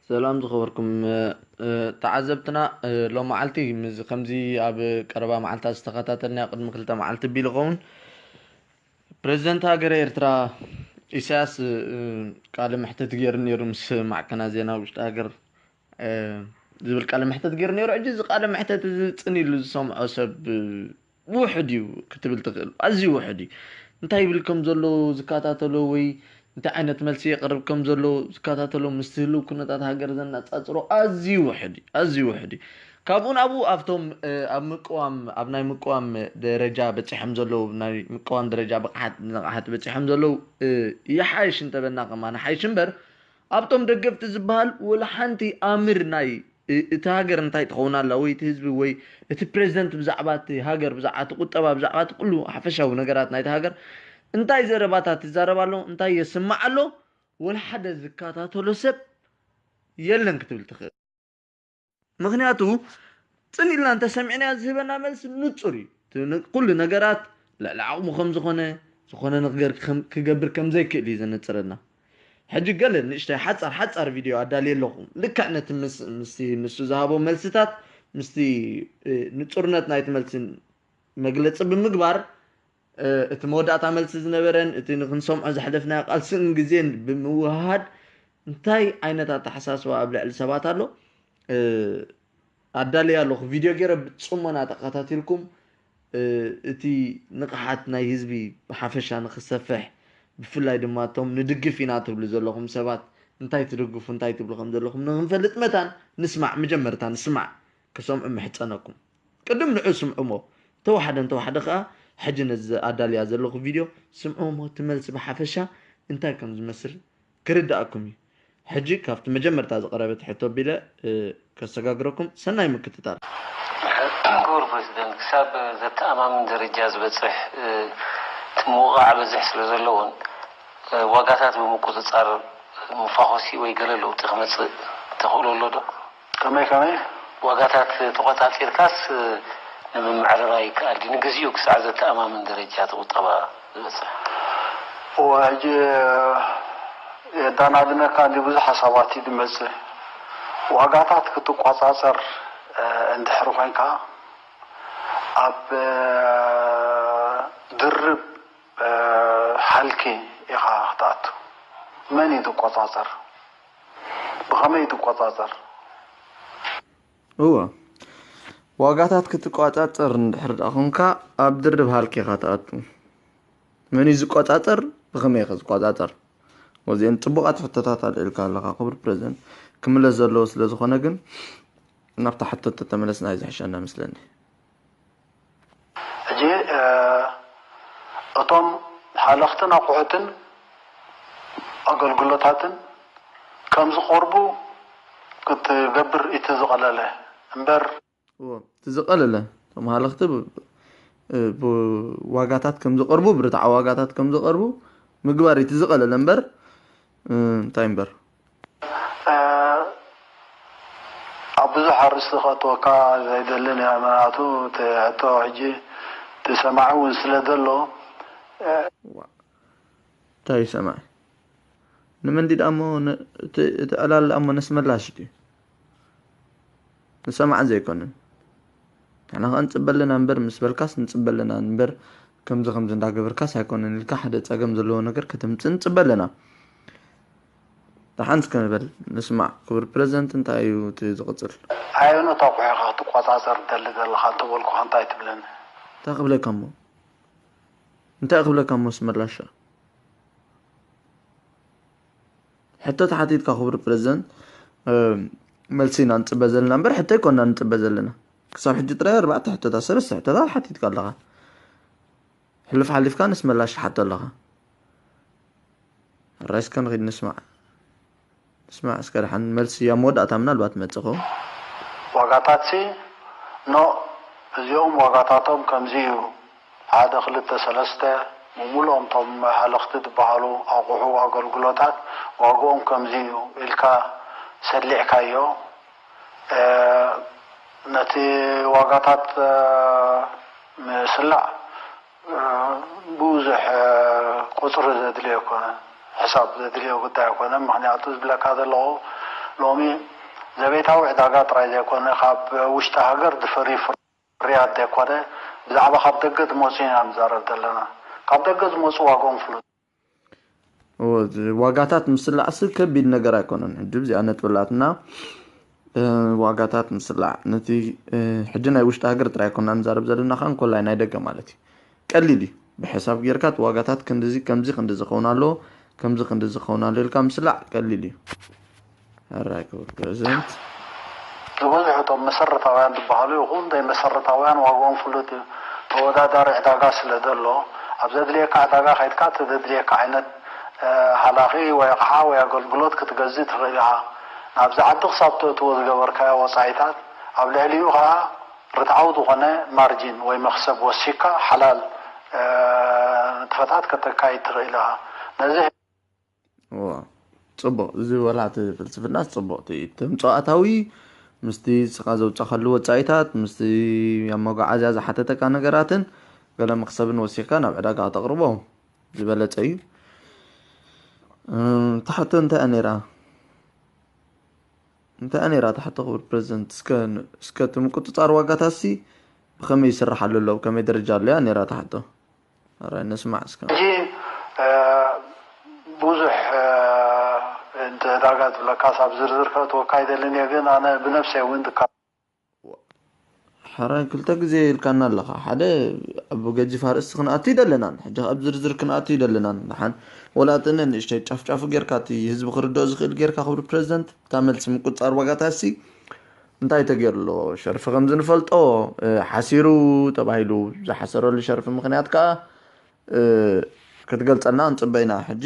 ሰላም ዝኸበርኩም ተዓዘብትና፣ ሎም መዓልቲ ምስ ከምዚ ኣብ ቀረባ መዓልታት ዝተኸታተልናዮ ቅድሚ ክልተ መዓልቲ ቢሉ ኸውን ፕሬዚደንት ሃገረ ኤርትራ ኢሳያስ ቃለ መሕተት ገይሩ ነይሩ ምስ ማዕከናት ዜና ውሽጢ ሃገር ዝብል ቃለ መሕተት ገይሩ ነይሩ። ሕጂ እዚ ቃለ መሕተት እዚ ጽን ኢሉ ዝሰምዖ ሰብ ውሑድ እዩ ክትብል ትኽእል። ኣዝዩ ውሑድ እዩ። እንታይ ይብል ከም ዘሎ ዝከታተሎ ወይ እንታይ ዓይነት መልሲ የቕርብ ከም ዘሎ ዝከታተሎ ምስቲ ህልው ኩነታት ሃገር ዘነጻጽሮ ኣዝዩ ውሑድ እዩ። ኣዝዩ ውሑድ እዩ። ካብኡ ናብኡ ኣብቶም ኣብ ምቅዋም ኣብ ናይ ምቅዋም ደረጃ በጺሖም ዘለዉ ናይ ምቅዋም ደረጃ ብቕሓት ንቕሓት በጺሖም ዘለዉ ይሓይሽ እንተበልና ከማን ሓይሽ እምበር ኣብቶም ደገፍቲ ዝበሃል ወላ ሓንቲ ኣምር ናይ እቲ ሃገር እንታይ ትኸውን ኣላ ወይ እቲ ህዝቢ ወይ እቲ ፕሬዚደንት ብዛዕባ እቲ ሃገር ብዛዕባ እቲ ቁጠባ ብዛዕባ እቲ ኩሉ ሓፈሻዊ ነገራት ናይቲ ሃገር እንታይ ዘረባታት ይዛረብ ኣሎ እንታይ የስማዕ ኣሎ ወላ ሓደ ዝከታተሎ ሰብ የለን ክትብል ትኽእል። ምኽንያቱ ጽን ኢልና እንተሰሚዕናዮ ዝህበና መልሲ ንጹር እዩ። እቲ ነ- ኩሉ ነገራት ልዕሊ ዓቕሙ ከም ዝኾነ ዝኾነ ነገር ክኸም- ክገብር ከም ዘይክእል እዩ ዘነጽረና። ሕጂ ገለ ንእሽተይ ሓጻር ሓጻር ቪድዮ ኣዳልየ ኣለኹ። ልክዕ ነቲ ምስ ምስቲ ንሱ ዝሃቦ መልስታት ምስቲ እ፣ ንጹርነት ናይቲ መልሲ መግለጺ ብምግባር እቲ መወዳእታ መልሲ ዝነበረን እቲ ንክንሰምዖ ዘሕለፍናዮ ቃልስን ግዜን ብምውህሃድ እንታይ ዓይነት ኣተሓሳስባ ኣብ ልዕሊ ሰባት ኣሎ ኣዳልየ ኣለኹ። ቪድዮ ገይረ ብፅሞና ተኸታቲልኩም እቲ ንቕሓት ናይ ህዝቢ ብሓፈሻ ንክሰፍሕ ብፍላይ ድማ እቶም ንድግፍ ኢና ትብሉ ዘለኹም ሰባት እንታይ ትድግፉ እንታይ ትብሉ ከም ዘለኹም ንክንፈልጥ መታን ንስማዕ። መጀመርታ ንስማዕ ክሰምዑ ምሕፀነኩም። ቅድም ንዑ ስምዑ እሞ ተወሓደ እንተወሓደ ከኣ ሕጂ ነዚ ኣዳልያ ዘለኹ ቪድዮ ስምዑ እሞ እቲ መልሲ ብሓፈሻ እንታይ ከም ዝመስል ክርድኣኩም እዩ። ሕጂ ካብቲ መጀመርታ ዝቐረበት ሕቶ ኣቢለ ከሰጋግረኩም። ሰናይ ምክትታል። ክቡር ፕሬዚደንት፣ ክሳብ ዘተኣማምን ደረጃ ዝበፅሕ እቲ ምውቓዕ በዝሕ ስለ ዘለዎን ዋጋታት ብምቁፅፃር መፋኾሲ ወይ ገለ ለውጢ ክመፅእ ተኽእሎ ኣሎ ዶ? ከመይ ከመይ? ዋጋታት ተቖፃፂርካስ ንምምዕርራይ ይከኣል ድዩ? ንግዚኡ ክሳዕ ዘተኣማምን ደረጃ እቲ ቁጠባ ዝበፅሕ? እወ፣ ሕጂ የዳናድነካ እንዲ ብዙሕ ሓሳባት እዩ ዝመፅእ። ዋጋታት ክትቋፃፀር እንድሕር ኮይንካ ኣብ ድርብ ሃልኪ ኢኻ ክትኣቱ። መን እዩ ዝቆፃፀር? ብኸመይ እዩ ዝቆፃፀር? እወ፣ ዋጋታት ክትቋፃፀር እንድሕር ደኣ ኾንካ ኣብ ድርብ ሃልኪ ኢኻ ትኣቱ። መን እዩ ዝቆፃፀር? ብኸመይ ኢኻ ዝቆፃፀር? ወዚአን ፅቡቓት ሕቶታት ኣልዒልካ ኣለኻ ክቡር ፕረዚደንት። ክምለስ ዘለዎ ስለ ዝኾነ ግን ናብታ ሕቶ እንተተመለስና እዩ ዝሕሸና መስለኒ። ሕጂ እቶም ሓለኽትን ኣቑሑትን ኣገልግሎታትን ከም ዝቐርቡ ክትገብር እቲ ዝቐለለ እምበር። እዎ፣ እቲ ዝቐለለ እቶም ሃለኽቲ ብዋጋታት ከም ዝቐርቡ፣ ብርትዓዊ ዋጋታት ከም ዝቐርቡ ምግባር እዩ እቲ ዝቐለለ እምበር እንታይ እምበር። ኣብ ብዙሕ ኣርእስቲ ከእትወካ ዘይደልን እየ፣ ምኽንያቱ እቲ ሕቶ ሕጂ እቲ ሰማዒ እውን ስለ ዘሎ። እንታይ እዩ ሰማዒ? ንመንዲ ደኣ እሞ እቲ ዕላል ደኣ እሞ ነስመላሽ ድዩ? ንሰማዕ ዘይኮንን። ንሕና ኸኣ ንጽበ ኣለና እምበር ምስ በልካስ ንጽበ ኣለና እምበር ከምዚ ከምዚ እንዳገበርካስ ኣይኮነን ኢልካ ሓደ ጸገም ዘለዎ ነገር ከተምጽእ ንጽበ ኣለና። ደሓን እስከ ንበል ንስማዕ ክቡር ፕረዚደንት እንታይ እዩ እቲ ዝቕጽል? ኣየኖት ኣቑሑ ኢኻ ክትቆጻጸር ትደሊ ዘለኻ እንተበልኩኻ እንታይ ትብለኒ? እንታይ ክብለካ እሞ? እንታይ ክብለካ እሞ ስመላሻ? ሕቶ ተሓቲትካ ክቡር ፕረዚደንት፣ መልሲ ኢና ንፅበ ዘለና እምበር ሕቶ ኣይኮንና ንፅበ ዘለና። ክሳብ ሕጂ ጥራይ ኣርባዕተ ሕቶታት፣ ሰለስተ ሕቶታት ሓቲትካ ኣለኻ። ሕሉፍ ሓሊፍካ ንስ መላሽ ትሓቶ ኣለኻ። ሕራይ እስከ ንኺድ ንስማዕ። ንስማዕ እስከ ደሓን መልሲ ኣብ መወዳእታ ምናልባት ትመጽእ ኸውን። ዋጋታትሲ ኖእ እዚኦም ዋጋታቶም ከምዚ እዩ ሓደ ክልተ ሰለስተ ምሙልኦም እቶም ሃለኽቲ ዝበሃሉ ኣቑሑ ኣገልግሎታት ዋግኦም ከምዚ እዩ ኢልካ ሰሊዕካዮ ነቲ ዋጋታት ምስላዕ ብዙሕ ቁፅሪ ዘድልዮ ኣይኮነን፣ ሕሳብ ዘድልዮ ጉዳይ ኣይኮነን። ምኽንያቱ ዝብለካ ዘለኹ ሎሚ ዘቤታዊ ዕዳጋ ጥራይ ዘይኮነ፣ ካብ ውሽጢ ሃገር ዝፈሪ ፍርያት ዘይኮነ፣ ብዛዕባ ካብ ደገ ዝመጹ ኢና ንዛረብ ዘለና። ካብ ደገ ዝመጹ ዋጋኦም ፍሉጥ። ዋጋታት ምስላዕሲ ከቢድ ነገር ኣይኮነን። ሕጂ እዚኣ ነጥብላትና ዋጋታት ምስላዕ ነቲ ሕጂ ናይ ውሽጢ ሃገር ጥራይ ኮና ንዛረብ ዘለና፣ ከ እንኮላይ ናይ ደገ ማለት እዩ። ቀሊል እዩ። ብሕሳብ ጌርካ ዋጋታት ክንድዚ ከምዚ ክንዲ ዝኸውን ኣሎ፣ ከምዚ ክንዲ ዝኸውን ኣሎ ኢልካ ምስላዕ ቀሊል እዩ። ሕራይ ክቡር ፕረዚደንት። ዝበዝሑ እቶም መሰረታውያን ዝበሃሉ ይኹን ዘይመሰረታውያን ዋጋኦም ፍሉጥ እዩ። ተወዳዳሪ ዕዳጋ ስለ ዘሎ፣ ኣብ ዘድልየካ ዕዳጋ ከይድካ እቲ ዘድልየካ ዓይነት ሃላኺ ወይ ኣቕሓ ወይ ኣገልግሎት ክትገዝእ ትኽእል ኢኻ። ናብዚ ዓዲ ክሳብ ተእትዎ ዝገበርካዮ ወጻኢታት፣ ኣብ ልዕሊኡ ኸኣ ርትዓዊ ዝኾነ ማርጂን ወይ መኽሰብ ወሲካ ሓላል ንጥፈታት ከተካይድ ትኽእል ኢኻ። ነዚ ጽቡቕ፣ እዚ ወላ እቲ ፍልስፍናስ ጽቡቕ፣ እቲ ተምጽኦ ኣታዊ ምስቲ ስኻ ዘውጻኸሉ ወጻኢታት፣ ምስቲ ኣብ መጓዓዝያ ዝሓተተካ ነገራትን ገለ መኽሰብን ወሲኽካ ናብ ዕዳጋ ከተቕርቦ ዝበለጸ እዩ። ታሕቶ እንታይ ነይራ? እንታይ ነይራ ታሕቶ ክቡር ፕረዚደንት? እስከ እቲ ምቁጽጻር ዋጋታትሲ ብኸመይ ይስራሕ ኣሎ ኣሎ፣ ከመይ ደረጃ ኣለያ ነይራ ታሕቶ? ኣራይ ነስማዕ እስከ። ሕጂ ብዙሕ እንተ ዕዳጋ ዝብለካስ ኣብ ዝርዝር ከእትወካ ኣይደልን እየ፣ ግን ኣነ ብነብሰይ እውን ድካ ሕራይ ክልተ ግዜ ኢልካና ኣለኻ። ሓደ ኣብ ገዚፍ ኣርእስቲ ክንኣቱ ይደለናን፣ ሕጂ ኣብ ዝርዝር ክንኣቱ ይደለናን። ደሓን ወላ እቲ ንእሽተይ ጫፍጫፉ ጌርካ፣ እቲ ህዝቢ ክርድኦ ዝኽእል ጌርካ፣ ክቡር ፕረዚደንት፣ እታ መልሲ ምቁጽጻር ዋጋታትሲ እንታይ ተገይሩ ኣሎ? ሸርፊ ከምዚ ንፈልጦ ሓሲሩ ተባሂሉ ዝሓሰረሉ ሸርፊ ምኽንያት ከኣ ክትገልጸልና ንጽበይና። ሕጂ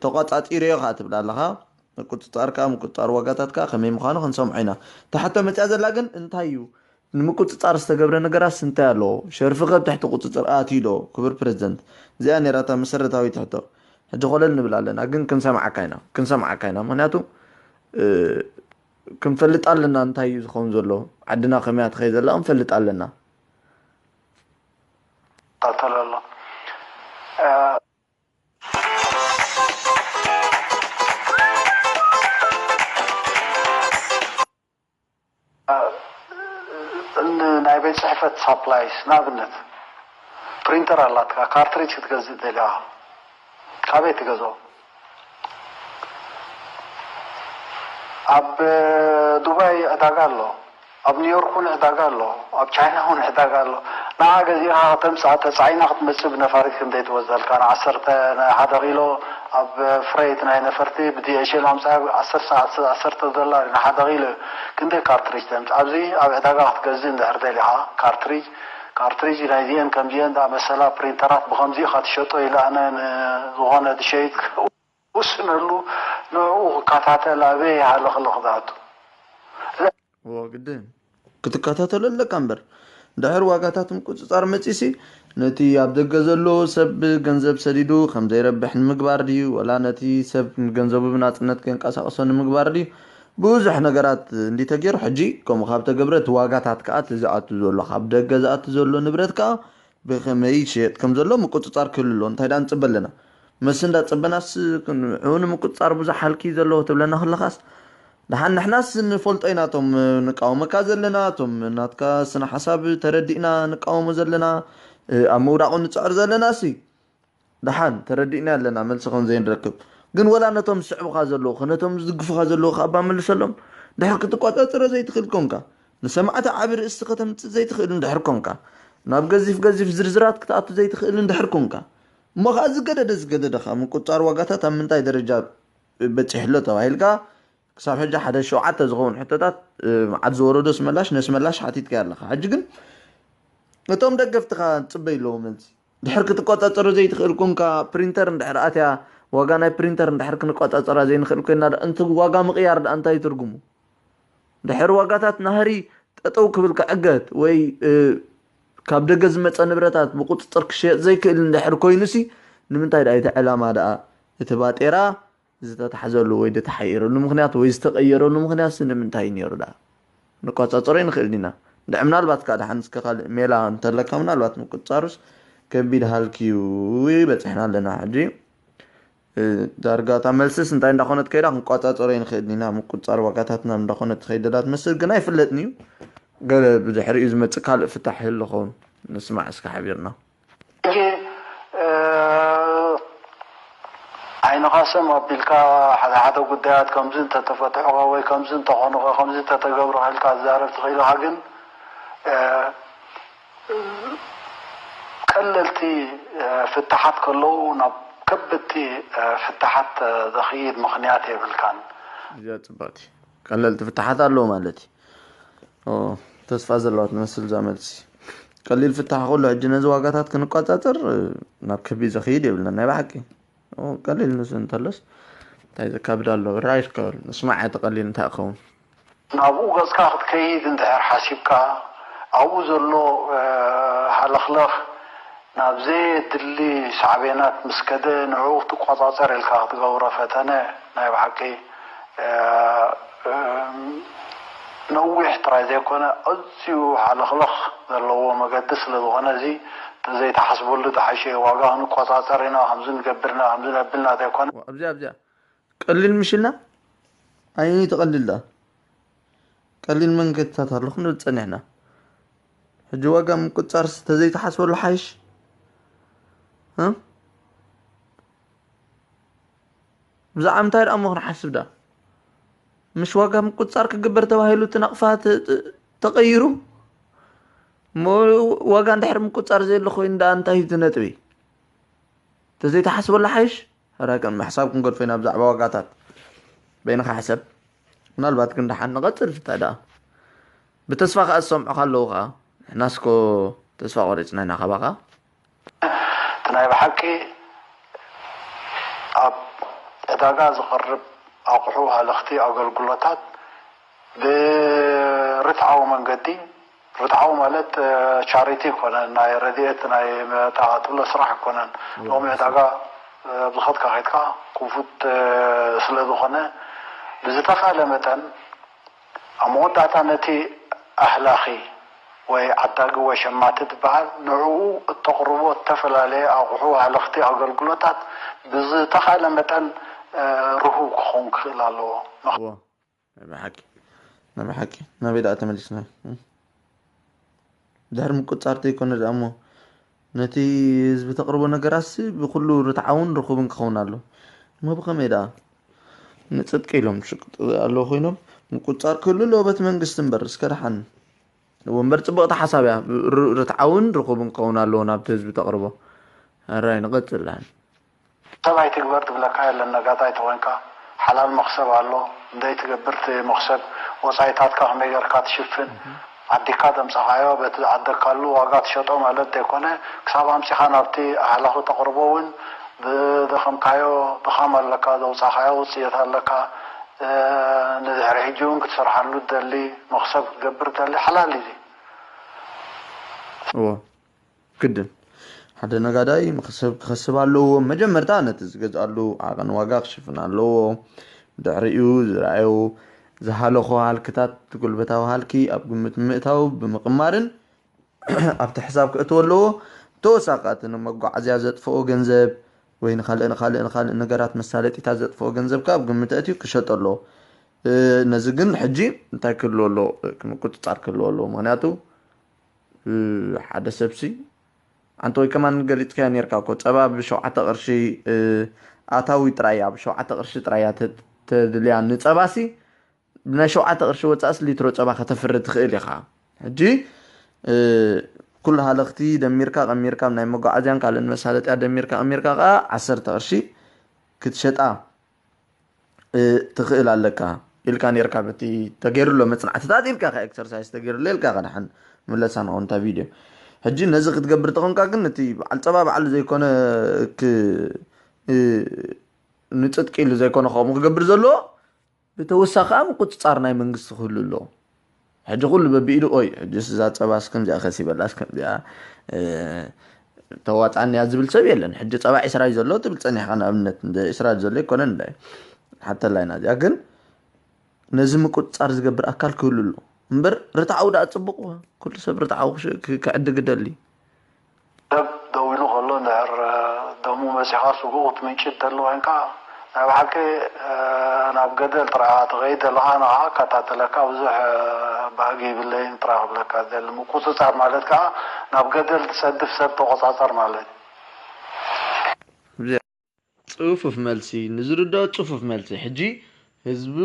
ተቋጻጺረዮ ከኣ ትብል ኣለኻ። ምቁጽጻር ከኣ ምቁጽጻር ዋጋታት ከኣ ከመይ ምዃኑ ክንሰምዖ ኢና። እታ ሕቶ መጽያ ዘላ ግን እንታይ እዩ? ንምቁጽጻር ዝተገብረ ነገራስ እንታይ ኣሎ? ሸርፊ ከ ኣብ ትሕቲ ቁጽጽር ኣትዩ ዶ? ክቡር ፕረዚደንት፣ እዚኣ ነይራ እታ መሰረታዊት ሕቶ። ሕጂ ኮለል ንብል ኣለና፣ ግን ክንሰምዓካ ኢና፣ ክንሰምዓካ ኢና። ምኽንያቱ ክንፈልጥ ኣለና እንታይ እዩ ዝኸውን ዘሎ፣ ዓድና ከመይ እያ ትኸይድ ዘላ ክንፈልጥ ኣለና። ይከታተል ኣሎ። ናይ ቤት ጽሕፈት ሳፕላይስ ንኣብነት ፕሪንተር ኣላትካ፣ ካርትሪጅ ክትገዝእ ደልያ፣ ካበይ ትገዝኦ? ኣብ ዱባይ ዕዳጋ ኣሎ፣ ኣብ ኒውዮርክ እውን ዕዳጋ ኣሎ፣ ኣብ ቻይና እውን ዕዳጋ ኣሎ። ንዓ ገዚእኻ ከተምጽኣ፣ ተጻዒና ክትመጽእ ብነፋሪት ክንደይ ትወስደልካ? ንዓሰርተ፣ ንሓደ ኪሎ ኣብ ፍረይት ናይ ነፈርቲ ብዲኤችኤል ኣምጻያ ዓሰርተ፣ ዓሰርተ ዶላር እዩ ንሓደ ኪሎ። ክንደይ ካርትሪጅ ተምጽእ? ኣብዚ ኣብ ዕዳጋ ክትገዝእ እንድሕር ደሊኻ ካርትሪጅ፣ ካርትሪጅ ናይዚኤን ከምዚኤን ዝኣመሰላ ፕሪንተራት ብኸምዚ ኢኻ ትሸጦ ኢለ ኣነ ንዝኾነ ዝሸይጥ ውስነሉ ንዕኡ ክከታተል ኣበይ ሃለኽለኽ ዝኣቱ። እዎ ግድን ክትከታተሎ ኣለካ እምበር። ድሕር ዋጋታት ምቁጽጻር መጺሲ ነቲ ኣብ ደገ ዘሎ ሰብ ገንዘብ ሰዲዱ ከም ዘይረብሕ ንምግባር ድዩ፣ ወላ ነቲ ሰብ ገንዘቡ ብናጽነት ከንቀሳቕሶ ንምግባር ድዩ? ብዙሕ ነገራት እንዲ ተገይሩ፣ ሕጂ ከምኡ ካብ ተገብረ እቲ ዋጋታት ከኣ እቲ ዝኣቱ ዘሎ፣ ካብ ደገ ዝኣቱ ዘሎ ንብረት ከኣ ብኸመይ ይሸየጥ ከም ዘሎ ምቁጽጻር ክህሉ ኣለዎ። እንታይ ደኣ ንጽበ ኣለና? መሲ እንዳጸበናስ ንዕኡ ንምቁጽጻር ብዙሕ ሃልኪ እዩ ዘለዎ ትብለና ከለኻስ፣ ደሓን ንሕናስ ንፈልጦ ኢና፣ እቶም ንቃወመካ ዘለና፣ እቶም ናትካ ስነ ሓሳብ ተረዲእና ንቃወሞ ዘለና፣ ኣብ ምውዳቑ ንጽዕር ዘለና ሲ ደሓን ተረዲእና ኣለና፣ መልሲ ከም ዘይንረክብ። ግን ወላ ነቶም ዝስዕቡኻ ዘለዉ፣ ነቶም ዝድግፉኻ ዘለዉ ከኣ እባ መልሰሎም። ድሕር ክትቆጻጸሮ ዘይትኽእል ኮንካ፣ ንሰማዕቲ ዓቢ ርእስቲ ከተምጽእ ዘይትኽእል እንድሕር ኮንካ፣ ናብ ገዚፍ ገዚፍ ዝርዝራት ክትኣቱ ዘይትኽእል እንድሕር ኮንካ፣ እሞ ከኣ ዝገደደ ዝገደደ ከኣ ምቁጽጻር ዋጋታት ኣብ ምንታይ ደረጃ በጺሑ ኣሎ ተባሂልካ፣ ክሳብ ሕጂ ሓደ ሸውዓተ ዝኸውን ሕቶታት፣ እ፣ መዓት ዝወረዶ ኣስመላሽ ነስመላሽ ሓቲትካዮ ኣለኻ። ሕጂ ግን እቶም ደገፍትኻ ዝጽበዩ ኣለዉ መልሲ። ድሕር ክትቆጻጸሮ ዘይትኽእል ኮንካ፣ ፕሪንተር እንድሕር ኣትያ፣ ዋጋ ናይ ፕሪንተር እንድሕር ክንቆጻጸራ ዘይንኽእል ኮይና፣ ዳ-፣ እንት ዋጋ ምቕያር ደኣ እንታይ እዩ ትርጉሙ? ድሕር ዋጋታት ናህሪ ጠጠው ክብል ክዕገት ወይ፣ እ፣ ካብ ደገ ዝመጸ ንብረታት ብቁጽጽር ክሸየጥ ዘይክእል እንድሕር ኮይኑሲ፣ ንምንታይ ደኣ እቲ ዕላማ ደኣ እቲ ባጤራ ዝተታሕዘሉ ወይ ዝተሓየረሉ ምኽንያት ወይ ዝተቐየረሉ ምኽንያትሲ ንምንታይ እዩ ነይሩ ደኣ? ንቆጻጸሮ ኣይንኽእልን ኢና። እንድሕር ምናልባት ከኣ ደሓን እስከ ካልእ ሜላ እንተለካ ምናልባት ምቁጽጻሩስ ከቢድ ሃልኪ እዩ በጺሕና ኣለና ሕጂ። እ፣ ዳርጋ እታ መልስስ እንታይ እንዳኾነት ከይዳ ክንቋጻጸሮ ይንኽእል ኢና። ምቁጽጻር ዋጋታትና እንዳኾነት ትኸይድ ዘላ ትመስል፣ ግን ኣይፍለጥን እዩ። ገለ ብድሕሪኡ ዝመጽእ ካልእ ፍታሕ ይህሉ ኸውን። ንስማዕ እስከ ሓቢርና። ሕጂ፣ እ፣ ዓይንኻ ሰም ኣቢልካ ሓደ ሓደ ጉዳያት ከምዚ እንተተፈትሑኻ ወይ ከምዚ እንተኾኑኻ፣ ከምዚ እንተተገብሩኻ ኢልካ ትዛረብ ትኽእል ኢኻ፣ ግን፣ እ፣ ቀለልቲ፣ እ፣ ፍታሓት ከለዉ ናብ ከበድቲ፣ እ፣ ፍታሓት፣ እ፣ ዘኽይድ ምኽንያት የብልካን። እዚኣ ጽብቕቲ። ቀለልቲ ፍታሓት ኣለዉ ማለት እዩ። ኦ፣ ተስፋ ዘለዋ ትመስል እዛ መልሲ። ቀሊል ፍታሕ ኩሉ ሕጂ ነዚ ዋጋታት ክንቋጻጸር፣ እ፣ ናብ ከቢድ ዘኽይድ የብልና ናይ ብሓቂ። ኦ፣ ቀሊል ንሱ እንተሎስ እንታይ ዘካብድ ኣሎ? ራይሽ ከብል ንስማዕ እቲ ቀሊል እንታይ ክኸውን? ናብኡ ገጽካ ክትከይድ እንድሕር ሓሲብካ፣ ኣብኡ ዘሎ፣ እ፣ ሃለኽለኽ ናብ ዘየድሊ ሳዕቤናት ምስ ከደ፣ ንዕኡ ክትቆጻጸር ኢልካ ክትገብሮ ፈተነ፣ ናይ ብሓቂ፣ እ፣ እ፣ ነዊሕ ጥራይ ዘይኮነ፣ ኣዝዩ ሃለኽለኽ ዘለዎ መገዲ ስለ ዝኾነ፣ እዚ ተዘይተሓስበሉ ዝሓሸ እዩ። ዋጋ ክንቆጻጸር ኢና፣ ከምዚ ንገብር ኢና፣ ከምዚ ነብልና ዘይኮነ። ኣብዚኣ፣ ኣብዚኣ ቀሊል ምሽልና? ኣይኒ ትቐልል ደኣ? ቀሊል መንገድታት ኣሎ ክንብል ጸኒሕና። ሕጂ ዋጋ ምቁጽጻርስ ተዘይተሓስበሉ ሓይሽ? እ? ብዛዕባ ምንታይ ደኣ እሞ ክንሓስብ ደኣ? ምሽ ዋጋ ምቁጽጻር ክግበር ተባሂሉ እቲ ናቕፋ ተ-፣ ተ-፣ ተቐይሩ? እሞ ዋጋ እንድሕር ምቁጽጻር ዘየሎ ኮይኑ ደኣ እንታይ እዩ እቲ ነጥቢ? ተዘይተሓስበሉ ሓይሽ? ሕራይ ከም ምሕሳብ ክንገድፎ ኢና ብዛዕባ ዋጋታት። በይንኻ ሕሰብ። ምናልባት ግን ደሓን ንቐጽል፣ እንታይ ደኣ? ብተስፋ ከኣ ዝሰምዑኻ ኣለዉ ኸኣ። ንሕናስኮ ተስፋ ቆሪጽና ኢና ካባኻ። እቲ ናይ ብሓቂ ኣብ ዕዳጋ ዝቐርብ ኣቑሑ፣ ሃለኽቲ፣ ኣገልግሎታት ብርትዓዊ መንገዲ፣ ርትዓዊ ማለት፣ እ፣ ቻሪቲ ኣይኮነን፣ ናይ ረድኤት፣ ናይ መታ ትብሎ ስራሕ ኣይኮነን። እወ። ሎሚ ዕዳጋ፣ እ፣ ኣብ ዝኸድካ ከይድካ ክፉት፣ እ፣ ስለ ዝኾነ፣ ብዝተኻእለ መጠን ኣብ መወዳእታ ነቲ ኣህላኺ ወይ ዓዳጊ ወይ ሸማቲ ዝበሃል፣ ንዕኡ እተቕርቦ እተፈላለየ ኣቑሑ፣ ሃለኽቲ፣ ኣገልግሎታት ብዝተኻእለ መጠን፣ እ፣ ርሁብ ክኸውን ክኽእል ኣለዎ። እወ። ናይ ብሓቂ፣ ናይ ብሓቂ። ናበይ ደኣ ተመሊስና? ድሕሪ ምቁጽጻር ዘይኮነ ደኣ እሞ፣ ነቲ ህዝቢ ተቕርቦ ነገራትሲ ብኹሉ ርትዓውን ርኹብን ክኸውን ኣሎ። እሞ ብኸመይ ደኣ? ንጽድቂ ኢሎም ዝሽቅጡ ኣለዉ ኮይኖም፣ ምቁጽጻር ክህሉ ኣለዎ በቲ መንግስቲ እምበር፣ እስከ ደሓን። እዎ እምበር ጽብቕቲ ሓሳብ እያ። ር-፣ ርትዓውን ርኹብን ክኸውን ኣለዎ ናብቲ ህዝቢ ተቕርቦ። ሕራይ ንቐጽል ደሓን። ሰብ ኣይትግበር ዝብለካ የለን። ነጋዳይ ተኾይንካ ሓላል መኽሰብ ኣሎ። እንደይ ትገብር እቲ መኽሰብ ወጻኢታትካ ከመይ ጌርካ ትሽፍን? ኣዲካ ደምጻኻዮ በቲ ዝዓደግካሉ ዋጋ ትሸጦ ማለት ዘይኮነ፣ ክሳብ ኣምጺኻ ናብቲ ኣህላኹ ተቕርቦ እውን ብደኸምካዮ ድኻም ኣለካ፣ ዘውጻኻዮ ውጽኢት ኣለካ። እ፣ ንድሕሪ ሕጂ እውን ክትሰርሓሉ ትደሊ፣ መኽሰብ ክትገብር ትደሊ ሓላል እዩ። እዎ። ግድን። ሓደ ነጋዳይ መኽሰብ ክኸስብ ኣለዎ። መጀመርታ ነቲ ዝገዝኣሉ ዓቐን ዋጋ ክሽፍን ኣለዎ። ድሕሪኡ ዝረኣዩ ዝሃለኹ ሃልክታት፣ ጉልበታዊ ሃልኪ ኣብ ግምት ምእታው ብምቕማርን ኣብቲ ሕሳብ ክእትዎ ኣለዎ። ተወሳኺ እቲ ንመጓዓዝያ ዘጥፍኦ ገንዘብ ወይ ንኻልእ፣ ንኻልእ፣ ንኻልእ ነገራት መሳለጢታት ዘጥፍኦ ገንዘብ ከኣ ኣብ ግምት ኣእትዩ ክሸጦ ኣለዎ። እ፣ ነዚ ግን ሕጂ እንታይ ክህልዎ ኣለዎ? ምቁጽጻር ክህልዎ ኣለዎ። ምኽንያቱ፣ እ፣ ሓደ ሰብሲ፣ ኣንተ ወይ ከማን ገሊጽካዮ ኔርካ እኮ፣ ጸባ ብሸውዓተ ቅርሺ፣ እ፣ ኣታዊ ጥራይ እያ፣ ብሸውዓተ ቅርሺ ጥራይ እያ ተ-፣ ተድልያ ንጸባሲ፣ ብናይ ሸውዓተ ቅርሺ ወጻእስ ሊትሮ ጸባ ከተፍሪ ትኽእል ኢኻ። ሕጂ፣ እ፣ ኩሉ ሃለኽቲ ደሚርካ ቀሚርካ፣ ናይ መጓዓዝያን ካልእን መሳለጥያ ደሚርካ ቀሚርካ ከኣ ዓሰርተ ቅርሺ ክትሸጣ እ፣ ትኽእል ኣለካ ኢልካ ኔርካ፣ በቲ ተገይሩ ኣሎ መጽናዕትታት ኢልካ፣ ከ ኤክሰርሳይዝ ተገይሩ ኣሎ ኢልካ፣ ከ ደሓን ምለሳ ንኸውን እታ ቪድዮ። ሕጂ ነዚ ክትገብር ተኾንካ ግን፣ እቲ በዓል ጸባ ባዕሉ ዘይኮነ ክ-፣ እ፣ ንጽድቂ ኢሉ ዘይኮነ ከምኡ ክገብር ዘለዎ፣ ብተወሳኺ ከኣ ምቁጽጻር ናይ መንግስቲ ክህሉ ኣለዎ። ሕጂ ኩሉ በብኢዱ፣ ኦይ፣ ሕጂስ እዛ ጸባስ ከምዚኣ ከሲበላስ ከምዚኣ፣ እ፣ ተዋጻኒ እያ ዝብል ሰብ የለን። ሕጂ ጸባ ዒስራ እዩ ዘሎ ትብል ጸኒሕካ፣ ንኣብነት፣ እንደ ዒስራ ዘሎ ኣይኮነን እንዳ ሓተላ ኢና እዚኣ። ግን ነዚ ምቁጽጻር ዝገብር ኣካል ክህሉ ኣለዎ። እምበር ርትዓዊ ደኣ ጽቡቕ፣ ኩሉ ሰብ ርትዓዊ ክሽ-፣ ክ-፣ ክዕድግ ይደሊ። ሰብ ደው ኢሉ ከሎ እንድሕር፣ እ፣ ደሙ በዚኻ ስጉቕ ክትምንጭድ ተሎ ኮይንካ፣ ናይ ብሓቂ ናብ ገደል ጥራ ትኸይድ ዘለኻ፣ ንዓ እከታተለካ፣ ብዙሕ ባህጊ ይብለይን ጥራ ክብለካ ደሊ። ምቁጽጻር ማለት ከዓ ናብ ገደል ትሰድፍ ሰብ ተቆጻጸር ማለት እዩ። ጽፉፍ መልሲ፣ ንዝርድኦ ጽፉፍ መልሲ። ሕጂ ህዝቢ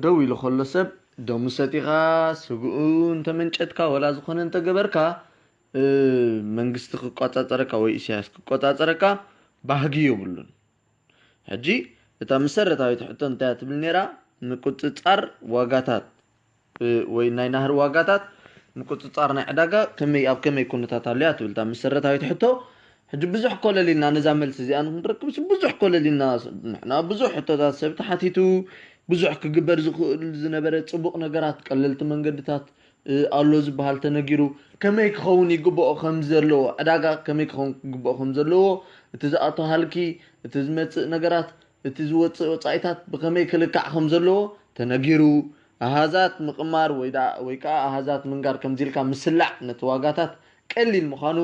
ደው ኢሉ ከሎ ሰብ ደሙ ሰቲኻ፣ ስግኡ እንተመንጨትካ፣ ወላ ዝኾነ እንተገበርካ፣ መንግስቲ ክቋጻጸረካ ወይ ኢሳያስ ክቋጻጸረካ ባህጊ የብሉን። ሕጂ እታ መሰረታዊት ሕቶ እንታይ ትብል ነይራ? ምቁጽጻር ዋጋታት ወይ ናይ ናህሪ ዋጋታት፣ ምቁጽጻር ናይ ዕዳጋ ከመይ፣ ኣብ ከመይ ኩነታት ኣሎ እያ ትብል እታ መሰረታዊት ሕቶ። ሕጂ ብዙሕ ኮለል ኢልና ነዛ መልሲ እዚኣ ንክንረክብ ብዙሕ ኮለል ኢልና፣ ንሕና ብዙሕ ሕቶታት ሰብ ተሓቲቱ፣ ብዙሕ ክግበር ዝኽእል ዝነበረ ጽቡቕ ነገራት፣ ቀለልቲ መንገድታት ኣሎ ዝበሃል ተነጊሩ፣ ከመይ ክኸውን ይግብኦ ከም ዘለዎ፣ ዕዳጋ ከመይ ክኸውን ክግብኦ ከም ዘለዎ፣ እቲ ዝኣቶ ሃልኪ፣ እቲ ዝመጽእ ነገራት፣ እቲ ዝወጽእ ወጻኢታት ብኸመይ ክልካዕ ከም ዘለዎ ተነጊሩ፣ ኣሃዛት ምቕማር ወይ ደኣ ወይ ከኣ ኣሃዛት ምንጋር ከምዚ ኢልካ ምስላዕ ነቲ ዋጋታት ቀሊል ምዃኑ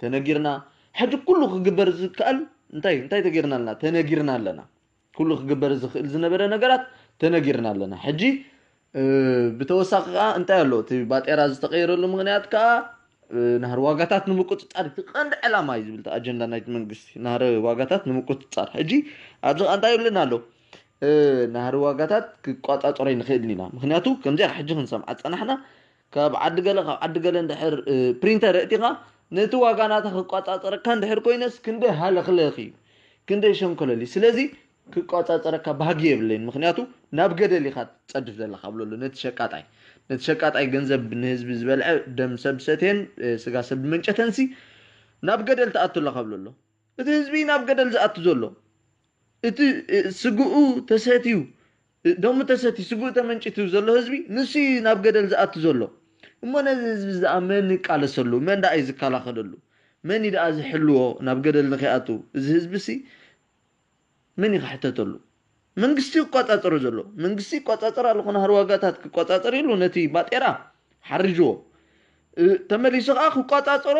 ተነጊርና። ሕጂ ኩሉ ክግበር ዝከኣል እንታይ እንታይ ተገይርና ኣለና? ተነጊርና ኣለና። ኩሉ ክግበር ዝኽእል ዝነበረ ነገራት ተነጊርና ኣለና። ሕጂ ብተወሳኺ ከዓ እንታይ ኣሎ? እቲ ባጤራ ዝተቐየረሉ ምኽንያት ከዓ ናህሪ ዋጋታት ንምቁፅፃር እቲ ቀንዲ ዕላማ እዩ ዝብል እቲ ኣጀንዳ ናይቲ መንግስቲ። ናህሪ ዋጋታት ንምቁፅፃር። ሕጂ ኣብዚ ከዓ እንታይ ይብለና ኣሎ? ናህሪ ዋጋታት ክቋፃፀሮ ይንኽእልን ኢና። ምክንያቱ ከምዚኣ ሕጂ ክንሰምዓ ዝፀናሕና ካብ ዓዲ ገለ ካብ ዓዲ ገለ እንድሕር ፕሪንተር እቲኻ ነቲ ዋጋ ናታ ክቋፃፀረካ እንድሕር ኮይነስ ክንደይ ሃለኽለኽ እዩ፣ ክንደይ ሸንኮለል እዩ። ስለዚ ክቋፃፀረካ ባህጊ የብለይን። ምክንያቱ ናብ ገደል ኢኻ ትፀድፍ ዘለካ ብሎ ኣሎ ነቲ ሸቃጣይ። ነቲ ሸቃጣይ ገንዘብ ንህዝቢ ዝበልዐ ደም ሰብ ሰትየን ስጋ ሰብ መንጨተንሲ ናብ ገደል ትኣቱ ኣለካ ብሎ ኣሎ። እቲ ህዝቢ ናብ ገደል ዝኣቱ ዘሎ እቲ ስግኡ ተሰትዩ ደሙ ተሰትዩ ስግኡ ተመንጭቱ ዘሎ ህዝቢ ንሱ ናብ ገደል ዝኣቱ ዘሎ። እሞ ነዚ ህዝቢ ዝኣ መን ይቃለሰሉ? መን ደኣ እዩ ዝከላኸለሉ? መን እዩ ደኣ ዝሕልዎ ናብ ገደል ንከይኣቱ? እዚ ህዝቢ ሲ መን እዩ ክሕተተሉ? መንግስቲ ይቋፃፀሮ ዘሎ። መንግስቲ ይቋፃፀር ኣለኹ ናህሪ ዋጋታት ክቋፃፀር ኢሉ ነቲ ባጤራ ሓርጅዎ። ተመሊሱ ከዓ ክቋፃፀሮ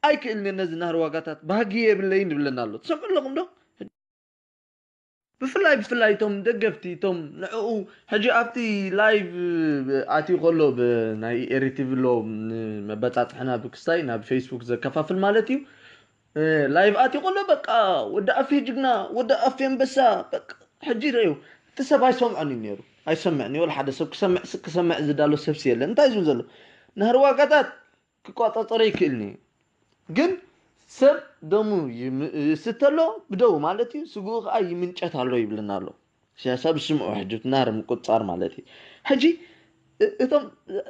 ኣይክእልን ነዚ ናህሪ ዋጋታት ባህጊ የብለይን ይብለና ኣሎ። ትሰምዑ ኣለኹም ዶ? ብፍላይ ብፍላይ እቶም ደገፍቲ እቶም ንዕኡ ሕጂ ኣብቲ ላይቭ ኣትዩ ከሎ ብናይ ኤሪቲቪ ኣሎ መበፃፅሕና ብክስታይ ናብ ፌስቡክ ዘከፋፍል ማለት እዩ። ላይቭ ኣትዩ ከሎ በቃ ወዲ ኣፌ ጅግና ወዲ ኣፌ ኣንበሳ በቃ ሕጂ ረዩ እቲ ሰብ ኣይሰምዖን እዩ ነይሩ። ኣይሰምዕን እዩ። ወላ ሓደ ሰብ ክሰምዕ ክሰምዕ ዝዳሎ ሰብሲ የለን። እንታይ ዝብል ዘሎ ናህሪ ዋጋታት ክቋፃፀሮ ይክእልኒ ግን ሰብ ደሙ ይስተ ኣሎ ብደው ማለት እዩ። ስግኡ ከዓ ይምንጨት ኣሎ ይብልና ኣሎ። ሲያሳ ብስምዑ ሕጂ ናህሪ ምቁፅፃር ማለት እዩ። ሕጂ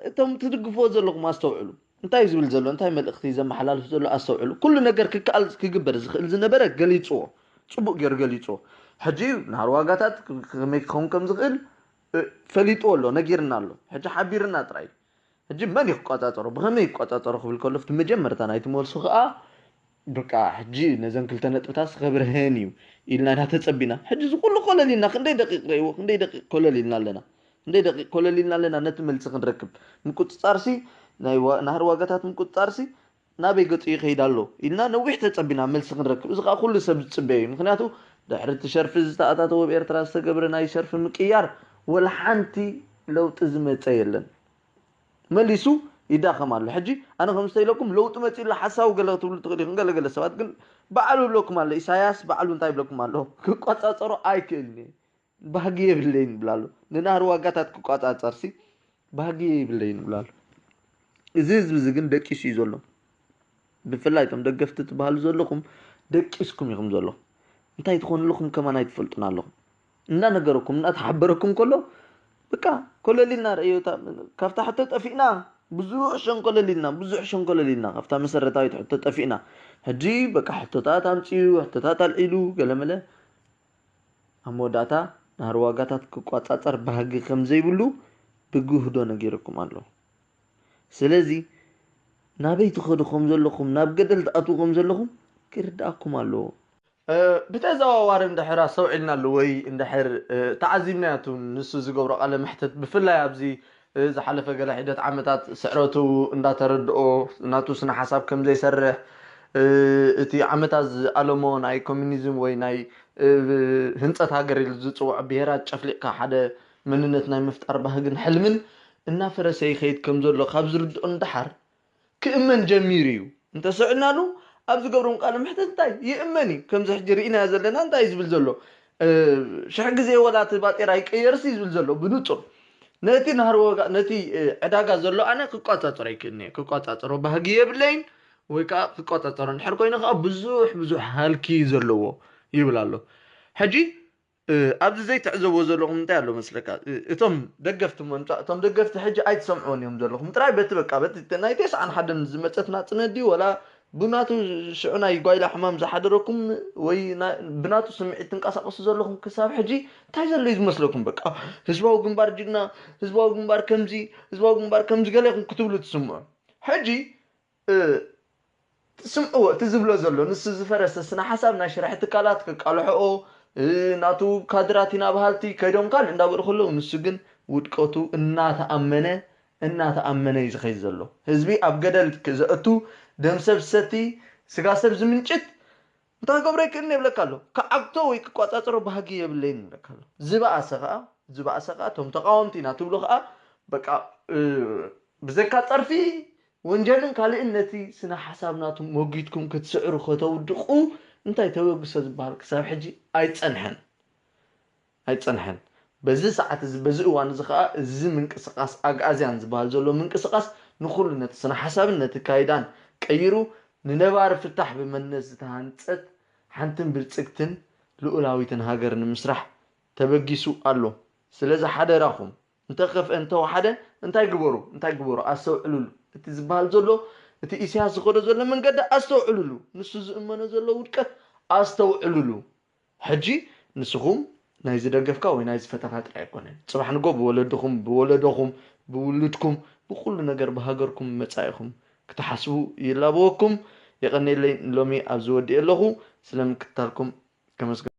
እቶም ትድግፍዎ ዘለኹም ኣስተውዕሉ። እንታይ ዝብል ዘሎ እንታይ መልእኽቲ ዘመሓላልፍ ዘሎ ኣስተውዕሉ። ኩሉ ነገር ክከኣል ክግበር ዝኽእል ዝነበረ ገሊፅዎ፣ ፅቡቅ ገይሩ ገሊፅዎ። ሕጂ ናህሪ ዋጋታት ከመይ ክኸውን ከም ዝኽእል ፈሊጥዎ ኣሎ፣ ነጊርና ኣሎ። ሕጂ ሓቢርና ጥራይ ሕጂ መን ይቆፃፀሮ ብኸመይ ይቆፃፀሮ ክብል ከሎ እቲ መጀመርታ ናይቲ መልሱ ከዓ በቃ ሕጂ ነዘን ክልተ ነጥብታት ክብርህን እዩ ኢልና ኢና ተፀቢና። ሕጂ እዚ ኩሉ ኮለል ኢልና ክንደይ ደቂቅ ረእይዎ ክንደይ ደቂቅ ኮለል ኢልና ኣለና። ክንደይ ደቂቅ ኮለል ኢልና ኣለና ነቲ መልሲ ክንረክብ። ምቁፅፃርሲ ናህሪ ዋጋታት ምቁፅፃርሲ ናበይ ገፁ ይኸይድ ኣሎ ኢልና ነዊሕ ተፀቢና መልሲ ክንረክብ። እዚ ከዓ ኩሉ ሰብ ዝፅበዮ እዩ። ምክንያቱ ድሕሪ እቲ ሸርፊ ዝተኣታተወ ብ ኤርትራ ዝተገብረ ናይ ሸርፊ ምቅያር ወላ ሓንቲ ለውጢ ዝመፀ የለን። መሊሱ ይዳኸም ኣሎ። ሕጂ ኣነ ከምዝተ ኢለኩም ለውጢ መፂኡ ኣሎ ሓሳዊ ገለ ክትብሉ ትኽእል ኢኹም። ገለገለ ሰባት ግን ባዕሉ ይብለኩም ኣሎ። ኢሳያስ ባዕሉ እንታይ ይብለኩም ኣሎ? ክቆፃፀሮ ኣይክእልን እየ፣ ባህጊ የብለይን ይብል ኣሎ። ንናህሪ ዋጋታት ክቆፃፀርሲ ባህጊ የብለይን ይብል ኣሎ። እዚ ህዝቢ እዚ ግን ደቂሱ እዩ ዘሎ። ብፍላይ እቶም ደገፍቲ ትበሃሉ ዘለኹም ደቂስኩም ኢኹም ዘለኹም። እንታይ ትኾኑ ኣለኹም ከማን ኣይትፈልጡን ኣለኹም። እናነገረኩም እናተሓበረኩም ከሎ በቃ ኮለል ኢልና ርእዮ። ካብታ ሕቶ ጠፊእና ብዙሕ ሸንኮለል ኢልና ብዙሕ ሸንኮለል ኢልና ካብታ መሰረታዊት ሕቶ ጠፊእና። ሕጂ በቃ ሕቶታት ኣምፅኡ ሕቶታት ኣልዒሉ ገለመለ ኣብ መወዳእታ ናህሪ ዋጋታት ክቋፃፀር ባህጊ ከም ዘይብሉ ብግህዶ ነጊርኩም ኣሎ። ስለዚ ናበይ ትኸዱ ከም ዘለኹም ናብ ገደል ትኣትዉ ከም ዘለኹም ክርድኣኩም ኣለዎ። ብተዘዋዋሪ እንድሕር ኣስተውዒልናሉ ወይ እንድሕር ተዓዚብናዮ ንሱ ዝገብሮ ቃለ መሕትት ብፍላይ ኣብዚ ዝሓለፈ ገለ ሒደት ዓመታት ስዕረቱ እንዳተረድኦ ናቱ ስነ ሓሳብ ከም ዘይሰርሕ እቲ ዓመታት ዝኣለሞ ናይ ኮሚኒዝም ወይ ናይ ህንፀት ሃገር ኢሉ ዝፅውዖ ብሄራት ጨፍሊቕካ ሓደ መንነት ናይ ምፍጣር ባህግን ሕልምን እናፈረሰ ይኸይድ ከም ዘሎ ካብ ዝርድኦ ንደሓር ክእመን ጀሚሩ እዩ። እንተስዕናሉ ኣብ ዝገብሮም ቃለ መሕተት እንታይ ይእመን እዩ። ከምዚ ሕጂ ርኢናዮ ዘለና እንታይ እዩ ዝብል ዘሎ? ሽሕ ግዜ ወላ እቲ ባጤራ ይቀየርሲ እዩ ዝብል ዘሎ ብንጹር። ነቲ ናህሪ ዋጋ ነቲ ዕዳጋ ዘሎ ኣነ ክቋጻጸሮ ኣይክእልን እየ። ክቋጻጸሮ ባህጊ የብለይን ወይ ከዓ ክቋጻጸሮ እንድሕር ኮይኑ ከዓ ብዙሕ ብዙሕ ሃልኪ እዩ ዘለዎ ይብል ኣሎ። ሕጂ ኣብዚ ዘይትዕዘብዎ ዘለኹም እንታይ ኣሎ መስለካ? እቶም ደገፍቲ እሞ እቶም ደገፍቲ ሕጂ ኣይትሰምዕዎን እዮም ዘለኹም። ጥራይ በቲ በቃ በቲ ናይ ተስዓን ሓደን ዝመጸት ናጽነት ድዩ ወላ ብናቱ ሽዑ ናይ ጓይላ ሕማም ዝሓደረኩም ወይ ብናቱ ስምዒት ትንቀሳቐሱ ዘለኹም ክሳብ ሕጂ እንታይ ዘሎ እዩ ዝመስለኩም? በቃ ህዝባዊ ግንባር ጅግና፣ ህዝባዊ ግንባር ከምዚ፣ ህዝባዊ ግንባር ከምዚ ገለ ኢኹም ክትብሉ ትስምዑ። ሕጂ ትስምዕዎ እቲ ዝብሎ ዘሎ ንሱ ዝፈረሰ ስነ ሓሳብ ናይ ሽራሕ ትካላት ከቃልሕኦ ናቱ ካድራት ኢና በሃልቲ ከይዶም ካልእ እንዳበሉ ከለዉ ንሱ ግን ውድቀቱ እናተኣመነ እናተኣመነ እዩ ዝኸይድ ዘሎ። ህዝቢ ኣብ ገደል ክዘእቱ፣ ደም ሰብ ዝሰቲ፣ ስጋ ሰብ ዝምንጭት እንታይ ክገብሮ ይክእልን የብለካ ኣሎ። ክዓግቶ ወይ ክቋፃፀሮ ባህጊ የብለይን ይብለካ ኣሎ። ዝበኣሰ ከዓ ዝበኣሰ ከዓ እቶም ተቃወምቲ ኢና ትብሉ ከዓ በቃ ብዘካ ፀርፊ ወንጀልን ካልእን ነቲ ስነ ሓሳብ ናቱ ሞጊትኩም ክትስዕሩ ከተውድቁ እንታይ ተበግሶ ዝበሃል ክሳብ ሕጂ ኣይፀንሐን ኣይፀንሐን። በዚ ሰዓት እዚ በዚ እዋን እዚ ከዓ እዚ ምንቅስቃስ ኣግኣዝያን ዝበሃል ዘሎ ምንቅስቃስ ንኩሉ ነቲ ስነ ሓሳብን ነቲ ካይዳን ቀይሩ ንነባሪ ፍታሕ ብመንነት ዝተሃንፀት ሓንትን ብልፅግትን ልኡላዊትን ሃገር ንምስራሕ ተበጊሱ ኣሎ። ስለዚ ሓደራኹም እንተኸፍአ እንተወሓደ እንታይ ግበሩ እንታይ ግበሩ ኣስተውዕሉሉ። እቲ ዝበሃል ዘሎ እቲ ኢሳያስ ዝኸዶ ዘሎ መንገዲ ኣስተውዕሉሉ። ንሱ ዝእመኖ ዘሎ ውድቀት ኣስተውዕሉሉ። ሕጂ ንስኹም ናይ ዝደገፍካ ወይ ናይ ዝፈተኻ ጥራይ ኣይኮነን። ጽባሕ ንጎ ብወለድኹም ብወለዶኹም ብውሉድኩም ብኩሉ ነገር ብሃገርኩም መጻኢኹም ክትሓስቡ ይላበወኩም። የቐንየለይ ሎሚ ኣብዚ ወዲኤ ኣለኹ። ስለ ምክትታልኩም ከመስግን